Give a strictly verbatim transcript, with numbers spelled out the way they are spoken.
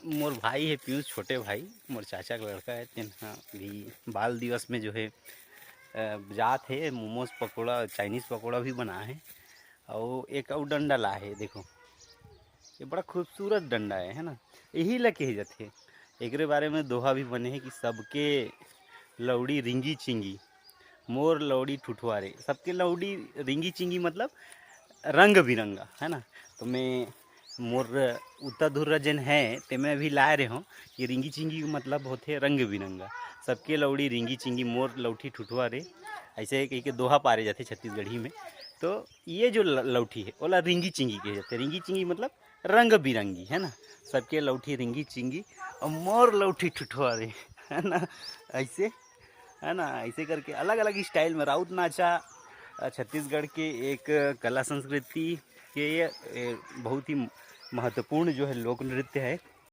मोर भाई हे पीयूष, छोटे भाई, मोर चाचा के लड़का हे, तेन ह भी बाल दिवस में जो है, अ, जात हे, मोमोज पकौड़ा, चाइनीज पकौड़ा भी बना हे, अउ एक अउ डंडा ला हे। देखो, ये बड़ा खूबसूरत डंडा है, है ना? यही ला कहे जाथे। एकरे बारे में दोहा भी बने हे कि सबके लौड़ी रिंगी चिंगी, मोर लौड़ी ठुठुआ रे। सबके लौड़ी रिंगी चिंगी मतलब रंग बिरंगा, है ना? तो मैं, मोर उत्ता धुर्रा जेन है, ते मैं अभी लाए रहे हूँ कि रिंगी चिंगी मतलब होथे रंग बिरंगा। सबके लौड़ी रिंगी चिंगी, मोर लौठी ठुठुआ रे, ऐसे कह के दोहा पारे जाथे छत्तीसगढ़ी में। तो ये जो ल-, लौठी है, ओला रिंगी चिंगी कहे जाथे। रिंगी चिंगी मतलब रंग बिरंगी, है ना? सबके लौठी रिंगी चिंगी, और मोर लौठी ठुठुआ रे, है ना? ऐसे, है ना? ऐसे करके अलग अलग स्टाइल में राउत नाचा, अ, छत्तीसगढ़ के एक कला संस्कृति के ये, ए, बहुत ही महत्वपूर्ण जो है लोक नृत्य है।